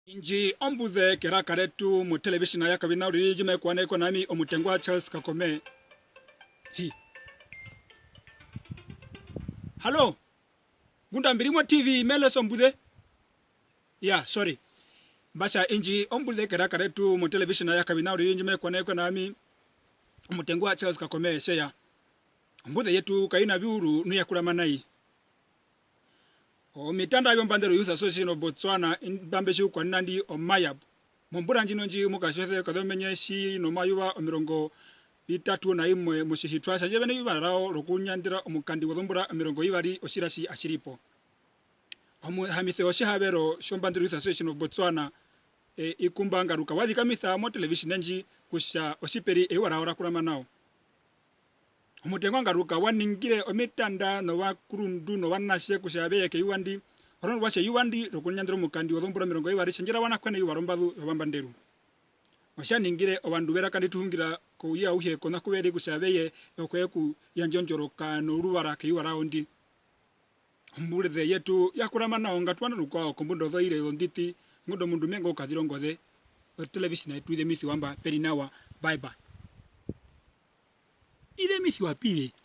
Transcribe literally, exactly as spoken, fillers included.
Indji ombuze keraka retu mu television ya Kavina uriri ndji mai kuwanekwa nami omutengwa Charles Kakome. Hi. Halo. Ngunda mbi ri mo T V, me lesa ombuze. Ya, sorry. Mba tja indji ombuze keraka retu mu television ya Kavina uriri ndji mai kuwanekwa nami omutengwa Charles Kakome, tjeya. Ombuze yetu kai na viuru nu ya kurama nai. Omitanda vyOmbanderu Youth Association of Botswana, imba mbe tjiukwa nena ndi o MAYAB. Mombura ndjino ndji mu katjose kazomenye tji nomayuva omirongo vitatu na imwe motjihitwa tjandje vene eyuva rawo rokunyandera omukandi wozombura omirongo ivari otjirasi atji ri po. Omuhamise wotjihavero tjOmbanderu Youth Association of Botswana, e, Ikumba Ngaruka, wa zikamisa mo television ndji kutja otji pe ri eyuva rawo ra kurama nao. Omutengwa Ngaruka wa ningire omitanda novakurundu novanatje kutja ve ye keyuva ndi, orondu wa tja eyuva ndi rokunyandera omukandi wozombura omirongo ivari, tjandje ra wana kwena eyuva rombazu yOvambanderu. Otja ningire ovandu veraka ndi tu hungira kouye auhe kona ku ve ri kutja ve ye okuyekuyandja ondjoroka noruvara keyuva rawo ndi. Ombuze yetu ya kurama nao, ngatu wane rukwao kombunda ozoiri ozonditi, ngunda omundu me ngo kazirongoze, otelevision yetu i zemisiwa mba pe ri nawa, bye bye. I zemisiwa pi ye?